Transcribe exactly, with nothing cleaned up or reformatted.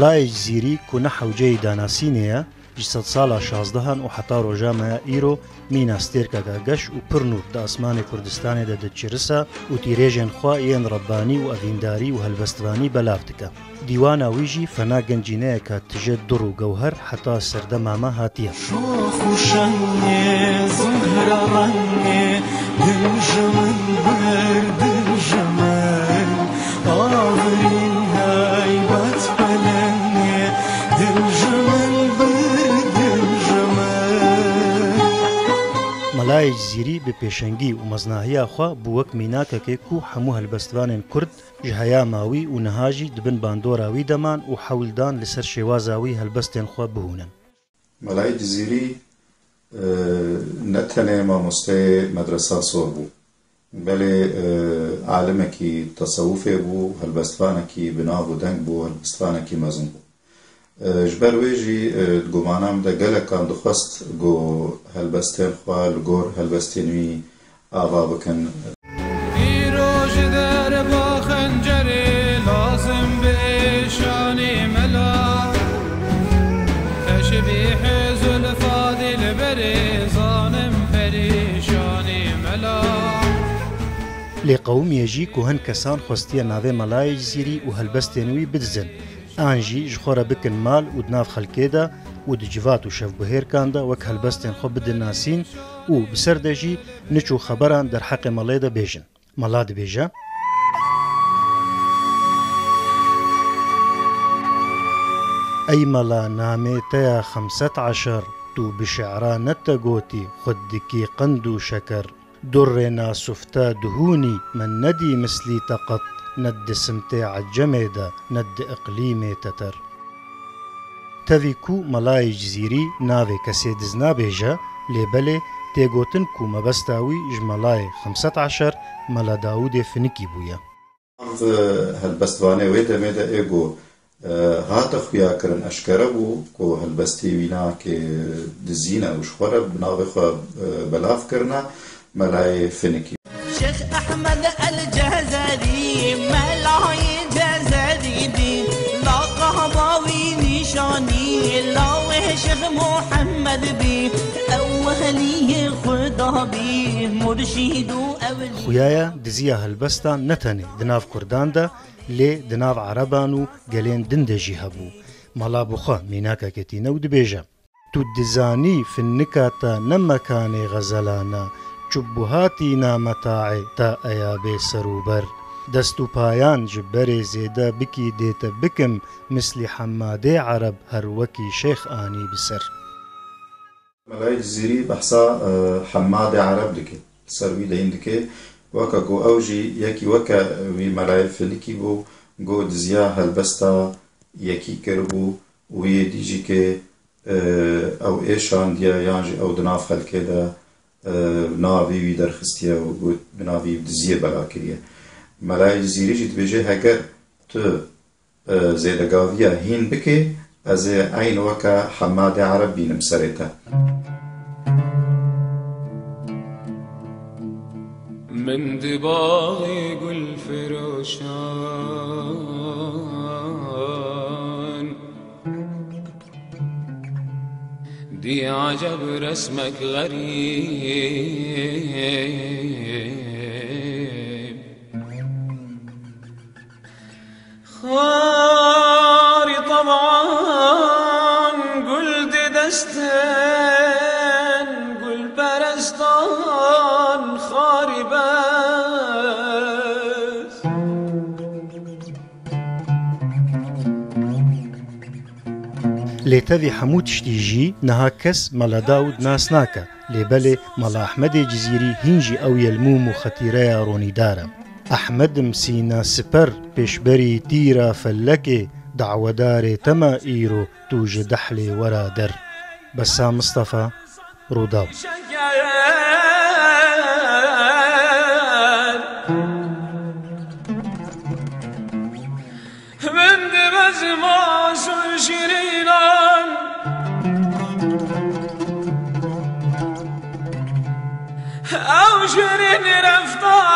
Layê Cizîrî ku ne hewceyî danasînê ye, ji sedsala şazdehan û heta roja me ya îro mîna stêrkeka geş û pir nûr di asmanê Kurdistanê de diçirisa û tîrêjên xwe yên Rebbanî û evîndarî û helbestvanî belav dike. Dîwana wî jî fena gencîneyeka tije dur û gewher heta serdema me hatiye. Şox û şengê zuhra rengê, dil ji min bir, dil ji min. Avirîn heybet pelengê, dil ji min bir, dil ji min. Melayê Cizîrî bi pêşengî û meznahiya xwe bû wek mînakekê ku hemû helbestvanên Kurd ji heya ma wî û niha jî di bin bandora wî de man û hewl dan li ser şêwaza wî helbestên xwe bihûnin. Melayê Cizîrî, e, ne tenê mamosteyê medresa sor bû, belê, e, alimekî tesewufê bû, helbestvanekî bi nav û deng bû, helbestvanekî mezin bû. E, ji ber wê jî, e, di gumana min de gelekan dixwest ku helbestên xwe li gor helbestên wî ava bikin. Îro ji derba xencerê lazim bi êşanê mela. Teşbîhê Zulfa Dilberê zanim perîşanê mela. Lê qewimiye jî ku hin kesan xwestiye navê Melayê Cizîrî û helbestên wî bidizin. An jî ji xwe re bikin mal û di nav xelkê de û di civat û şevbihêrkan de wek helbestên xwe bidin nasîn û bi ser de jî niç û xeberan derheqê melê de bêjin. Mela dibêje: Ey mela, namê te ya Xemset Eşer, tu bi şi'ra ne te gotî, xwe dikî qend û şeker. Durrê nasufte dihûnî, min nedî mislî te qet, ne di simtê ecemê de, ne di iqlîmê teter. Tevî ku Melayê Cizîrî navê kesê diz nabêje, lê belê tê gotin ku mebesta wî ji Melayê Xemset Eşer, Mela Dawûdê Finikî bûye. Ev helbestvanê wê demê de ê ku, e, hate xuya kirin, eşkere bû ku helbestê wî nakê dizîne û ji xwe re bi navê xwe, e, belav kirine, Melayê Finikî. Şêx Ehmed El Cezerî, Melayê Cezerî bî, laqaba wî nîşanî, lawê Şêx Muhammed bî, ew weliyê Xuda bî, murşîd û ewlî. Xuya ye diziya helbestan ne tenê di nav Kurdan de, lê di nav Ereban û gelên din de jî hebû. Mela bi xwe mînakeke tîne û dibêje: Tu dizanî finika te ne mekanê xezelan e, çi buhatîna metaê te eya bê ser û ber. Dest û payan ji berê zêde bikî dê te bikim, mislî Hemmadê Ereb her wekî şêx anî bi ser. Melayê Cizîrî behsa, e, Hemmadê Ereb dike, li ser wî deyin dike, weke ku ew jî yekî weke wî Melayê Finikî bû, ku diziya helbesta yekî kiribû û yê dî jî ke, e, ew êşandiye yan jî ew di nav xelkê de, e, navê wî derxistiye û got, bi navê wî diziyê bela kiriye. Melayê Cizîrî jî dibêje, heger tu, e, zêdegaviya hîn bikê, ez ê eyn weke Hemmadê Ereb bînim serê te. Min di baxê gulfiroşan dî eceb resmek xerîb. Xarî teban gul di destên gulperestan xarî bes. Lê tevî hemû tiştî jî niha kes Mela Dawûd nas nake. Lê belê Mela Ehmedê Cizîrî hîn jî ew ye li mûm û xetîreya ronîdar e. Ehmed im sîna siper, pêşberî tîra felekê, dawedarê te me îro, tu ji dehlê wera der. Bessam Mistefa, Rûdaw. Min dibeze masûm şirînan, ew şirîn reftar